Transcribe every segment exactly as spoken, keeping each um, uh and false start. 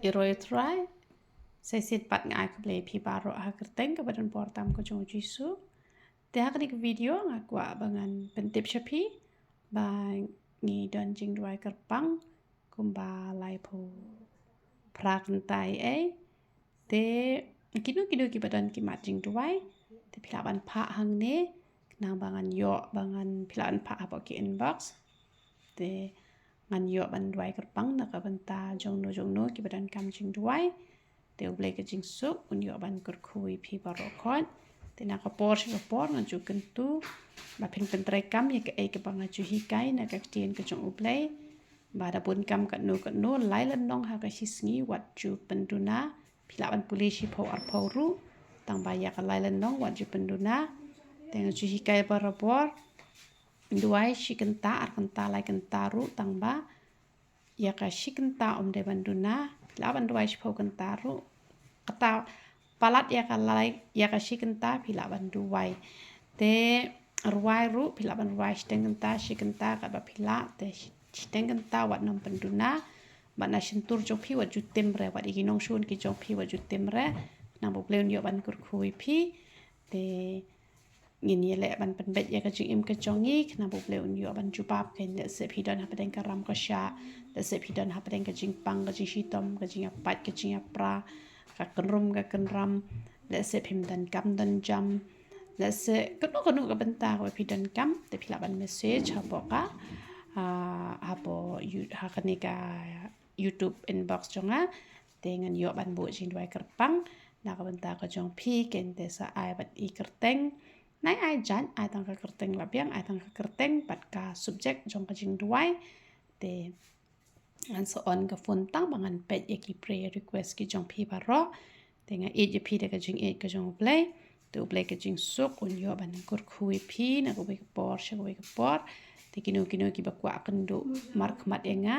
Ïaroh ïa u Trai. Sa shisien pat nga ai khublei ïa phi baroh ha ka kyrteng kaba donbor tam ka jong u Jisu. Te ha kane ka video nga kwah ba ngan pyntip sha phi ba ngi don jingduwai kyrpang kumba laiphew phra kynta ei ei. Te kino kino kiba don ki mat jingduwai, te phi lah ban phah hangne, khnang ba ngan ïoh, ba ngan, phi lah ban phah hapoh ki inbox. Te ngan ïoh ban duwai kyrpang na ka bynta jongno jongno kiba donkam jingduwai. Te U Blei ka jingsuk un ïoh ban kyrkhu ïa phi baroh khoit. Te na ka por sha ka por nga ju kyntu ba phin pyntreikam ïa kaei kaba nga ju hikai na ka ktien ka jong U Blei. Ba da bun kam katno katno, lai lynnong ha ka shi sngi wat ju pynduna. Phi lah ban pule shiphew arphew ruh, tang ba ïa ka lai lynnong wat ju pynduna. Te nga ju hikai barabor, duwai shi kynta, ar kynta, lai kynta ruh, tang ba ïa ka shi kynta ym dei ban duna. Phi lah ban duwai shiphew kynta ruh. Kata palat ïa ka lai, ïa ka shi kynta phi lah ban duwai. Te rwai ruh phi lah ban rwai shiteng kynta, shi kynta katba phi lah. Te shi-, shiteng kynta wat nym pynduna. Bad na shyntur jong phi wat ju tim re, wat ïa ki nongshun ki jong phi wat ju tim re. Khnang ba U Blei un ïoh ban kyrkhu ïa phi. Te ngin ïaleh ban pynbeit ïa ka jingim ka jong ngi, khnang ba U Blei un ïoh ban jubab. Keiñ, lehse phi don hapdeng ka ram ka shah, lehse phi don hapdeng ka jingpang, ka jingshitom, ka jingïapait, ka jingïapra, ka kynrum ka kynram, lehse phim don kam don jam, lehse kano kano ka bynta kaba phi donkam, te phi lah ban message hapoh ka, ah, hapoh You-, ha kane ka YouTube inbox jong nga. Te ngan ïoh ban buh jingduwai kyrpang na ka bynta ka jong phi. Keiñ, te sa ai bad i kyrteng. Nai ai jaiñ, ai tang ka kyrteng la biang, ai tang ka kyrteng bad ka subject jong ka jingduwai. Te ngan sa on ka phone tang ba ngan peit ïa ki prayer request ki jong phi baroh. Te nga ïeit ïa phi da ka jingïeit ka jong U Blei. Te U Blei ka jingsuk un ïoh ban kyrkhu ïa phi na kawei ka por sha kawei ka por. Te kino kino kiba kwah kynduh markhmat ïa nga,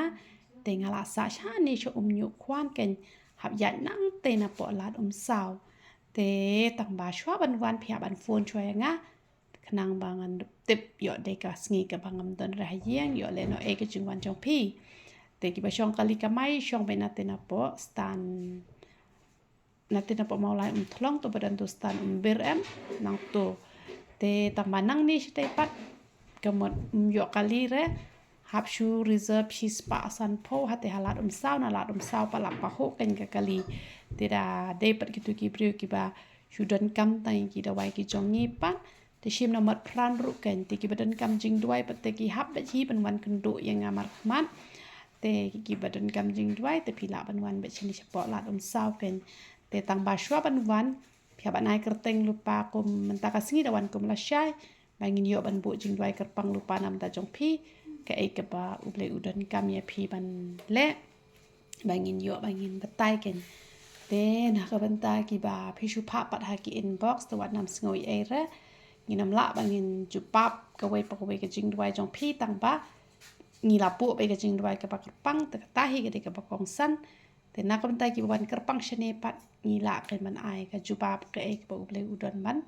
te nga la sah shane sha Umñiuhkhwan, keiñ, hap ïaid nangtei napoh Lad Umsaw. Te tang ba shuwa ban wan phi hap ban phone shuwa ïa nga, khnang ba ngan tip ïoh dei ka sngi kaba ngam don re ha ïing, ïoh lehnoh ei ka jingwan jong phi. Te kiba shong kali kamai shong beit natei napoh Stan, natei napoh Mawlai Umthlong, to ba don to Stan Umbir em, nangto. Te tang ba nangne shatei pat, ka mut ym ïoh kali re, hap shu reserve shispah sanphew hatei ha Lad Umsaw, na Lad Umsaw pat la pahuh keiñ ka kali. Te da dei pat kito ki briew kiba shu donkam tang ïa ki dawai ki jong ngi pat. Te shim na Motphran ruh keiñ, te kiba donkam jingduwai pat te ki hap beit hi ban wan kynduh ïa nga markhmat. Te kiba donkam jingduwai te phi lah ban wan beit shane shapoh Lad Umsaw keiñ. Te tang ba shuwa ban wan, phi hap ban ai kyrteng lypa kum mynta ka sngi, da wan kum lashai, ba ngin ïoh ban buh jingduwai kyrpang lypa na bynta jong phi, kaei kaba U Blei u donkam ïa phi ban leh, ba ngin ïoh, ba ngin batai keiñ. Te na ka bynta kiba phi shu phah pat ha ki inbox, te wat nym sngew ei ei re. Ngin nym lah ba ngin jubab kawei pa kawei ka jingduwai jong phi, tang ba ngi la buh beit ka jingduwai kaba kyrpang, te kata hi ka dei kaba kongsan. Te na ka bynta kiba wan kyrpang shane pat, ngi lah keiñ ban ai ka jubab kaei kaba U Blei u don ban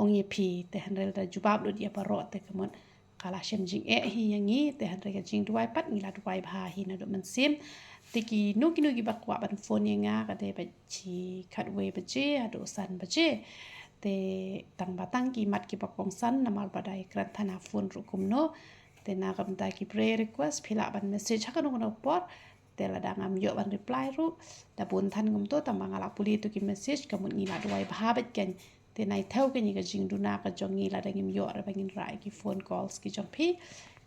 ong ïa phi. Te hynrei lada jubab lut ïa baroh, te ka mut ka la shem jingeh hi ïa ngi. Te hynrei ka jingduwai pat ngi la duwai bha hi naduh mynsiem. Te kino kino kiba kwah ban phone ïa nga, ka dei beit shi khatwei baje haduh san baje. Te tang ba tang ki mat kiba kongsan, namar ba dei kren than ha phone ruh kumno. Te na ka bynta ki prayer request phi lah ban message ha kano kano por. Te lada ngam ïoh ban reply ruh, da bun than kumto, tang ba nga la pule ïa to ki message, ka mut ngi la duwai bha beit keiñ. Te nai thew keiñ ïa ka jingduna ka jong ngi lada ngim ïoh re ba ngin rah ïa ki phone calls ki jong phi.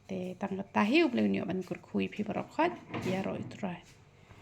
Te tang kata hi, U Blei un ïoh ban kyrkhu ïa phi baroh khoit. Ïaroh ïa u Trai.